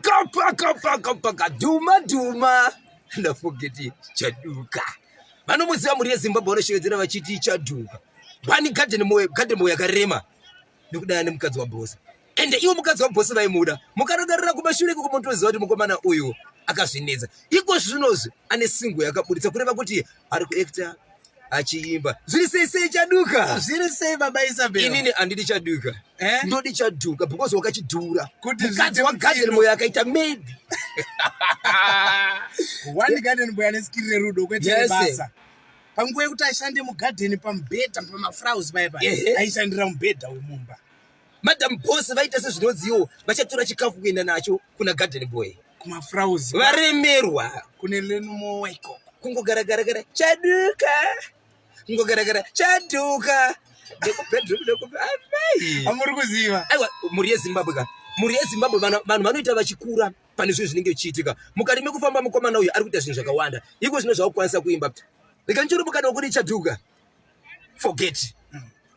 Paka paka paka paka dhuma dhuma ndafogeti chaduka. Vanomuziva mhuri yeZimbabwe vanoshevedzera vachiti chaduka. Wani garden moyo garden moyo yakarema nekudana nemukadzi waBoss. Ende iwo mukadzi waBoss vaimuda. Mukarangarira kumashure ikoko motoziva kuti mukomana uyu akazvinetsa. Iko zvinozvi ane single yakaburitsa kureva kuti ari kuactor achiimba. Zviri sei sei chaduka? Zviri sei baba Isabel? Inini andidi chaduka. Eh? Ndodi chaduka because wakachidhura. Kuti Mukadzi zviite wagarden mutsindo. moyo akaita maybe. One garden boy ane skiri rerudo kwete Yes. rebasa. Panguva yekuti ashande mugadheni pamubhedha pamaflowers paya paya Ehe. aishandira mubhedha wemumba. Madam Boss vaita sezvinodziwo vachatora chikafu kuenda nacho kuna garden boy. Kumaflowers Varemerwa kune lenumowa ikoko. kungogaragara chaduka kungogaragara chaduka nekubedroom nekub amai Amuri kuziva. aiwa mhuri yezimbabwe ka mhuri yezimbabwe vanhu vanhu vanoita vachikura pane zvinhu zvinenge zvichiitika mukati mekufamba mukomana uyu ari kuita zvinhu zvakawanda iko zvino zvakukwanisa kuimba rega ndichiri mukana wekuti chaduka forget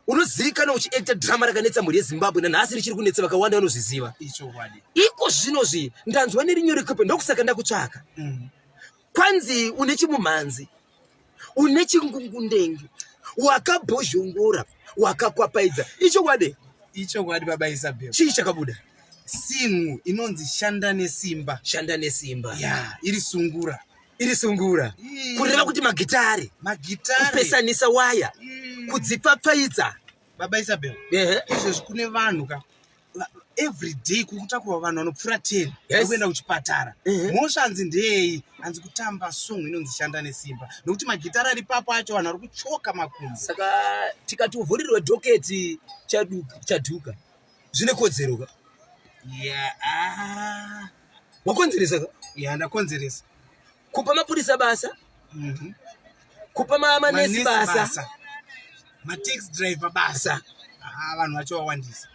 unozivikanwa uchiacta drama rakanetsa mhuri yezimbabwe nanhasi richiri kunetsa vakawanda vanozviziva Ichokwadi. iko zvinozvi ndanzwa nerinyore kope ndokusaka ndakutsvaka Kwanzi une chimumhanzi, une chingungundenge, wakabhozhongora, wakakwapaidza. Ichokwadi? Ichokwadi baba Isabel. Chii chakabuda? Singu inonzi shanda nesimba. Shanda nesimba. Ya, iri sungura. Iri sungura. Kureva kuti magitare. Magitare. Kupesanisa waya. Kudzipfapfaidza. Baba Isabel. Ehe. Izvezvi kune vanhu ka every day kuri kutakurwa vanhu vanopfuura 10 Yes. kuenda kuchipatara mhosva hanzi ndeyei hanzi kutamba song inonzi shanda nesimba nokuti magitara ari papo acho vanhu vari kuchoka makumbo Saka tikati uvhurirwe dhoketi chaduka, chadhuka zvine kodzero ka? yeah, ah. Wakonzeresa ka? yeah, ndakonzeresa Kupa mapurisa basa, kupa manesi basa, mataxi driver basa. Ah, vanhu vacho vawandisa.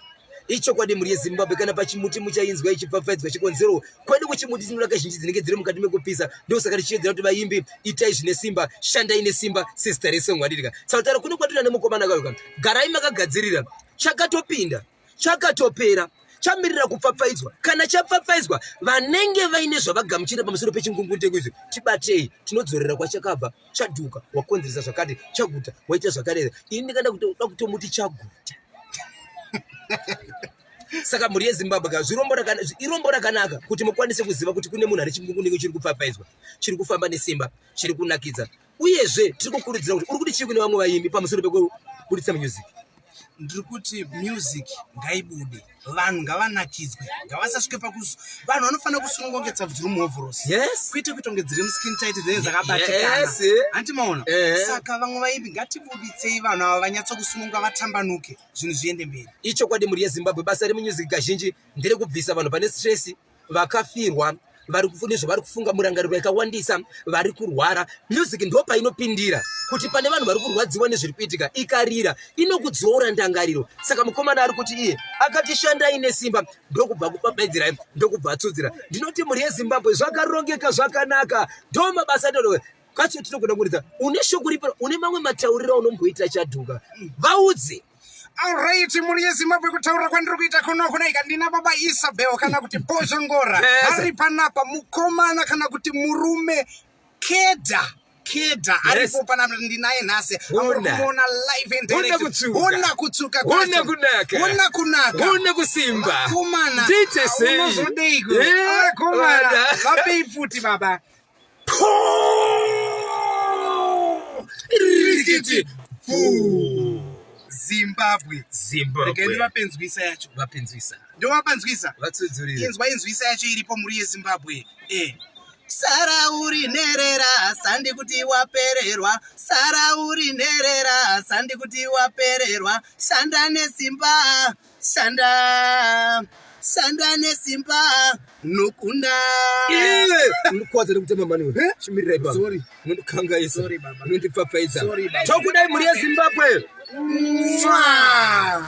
Ichokwadi mhuri yeZimbabwe, kana pachimuti muchainzwa ichipfapfaidzwa chikonzero kwedu kuchimuti tinonaka zhinji dzinenge dziri mukati mekupisa. Ndosaka tichiedzera kuti vaimbi itai zvine simba, shandai nesimba sezita resongwadirika. Saka taura kuno kwatiri nemukomana kayoka, garai makagadzirira, chakatopinda chakatopera chamirira kupfapfaidzwa. Kana chapfapfaidzwa, vanenge vaine zvavagamuchira pamusoro pechingungundengu izvi, tibatei, tinodzorera kwachakabva. Chadhuka wakonzeresa zvakati, chaguta waita zvakadai. Ini ndingada kutoda kutomuti chaguta. Saka mhuri yeZimbabwe ka, zvirombo rakana, irombo rakanaka kuti mukwanise kuziva kuti kune munhu ane chingungundengu chiri kupfapfaidzwa, chiri kufamba nesimba, chiri kunakidza. Uyezve tiri kukurudzira kuti uri kuti chii kune vamwe vaimbi pamusoro pekubuditsa music? Ndiri kuti music ngaibude, vanhu ngavanakidzwe, ngavasasvike pakusu. Vanhu vanofanira kusunungwa kunge tsabvu dziri muhovhorosi. Yes. Kwete kuita kunge dziri muskin tight dzinenge dzakabatikana. Yes. Hanti maona? Eh. Saka vamwe vaimbi ngatibuditsei vanhu ava vanyatso kusununga vatambanuke, zvinhu zviende mberi. Ichokwadi mhuri yeZimbabwe, basa remusic kazhinji nderekubvisa vanhu pane stress, vakafirwa, vari nezvavari kufunga, murangariro yakawandisa, vari kurwara. Music ndo painopindira kuti pane vanhu vari kurwadziwa nezviri kuitika, ikarira inokudzora ndangariro. Saka mukomana ari kuti iye akati shandai nesimba, ndokubva kupapaidzirai, ndokubva atsudzira. Ndinoti mhuri yeZimbabwe zvakarongeka zvakanaka, ndo mabasa atinoita. Kacho tinogona kuridza une shoko ripi, une mamwe matauriro aunomboita chadhuka, vaudze. Alright, mhuri yeZimbabwe, kutaura kwandiri kuita kuno kunaika ndina baba Isabel kana kuti Bozhongora. Yes. Ari panapa mukomana kana kuti murume Kedha. Kedha Yes. aripo panapa ndinaye nhasi. Hona. Amuri kumuona live and Hona direct. kutsvuka. Hona kutsuka Hona kwacho. kunaka. Hona kunaka. Hona kusimba. Vakomana. Ndiite sei? Unozodeiko? Eh, Vakomana. vana. Vapei futi baba. Rikiti. Fu. Zimbabwe. Zimbabwe. Regai ndivape nzwisa yacho. Vape nzwisa. Ndovapa nzwisa. Vatsudzurire. Inzwa inzwisa yacho iripo mhuri yeZimbabwe. Sara uri nherera, sandi kuti wapererwa. Sara uri nherera, sandi kuti wapererwa. Shanda nesimba, shanda. Shanda nesimba, nokunda. Unokwadza nekutema mani wewe. Chimirira ipapo. Sorry. Unondikangaisa. Sorry, baba. Unondipfapfaidza. Sorry, baba. Tokudai mhuri yeZimbabwe. Mwah.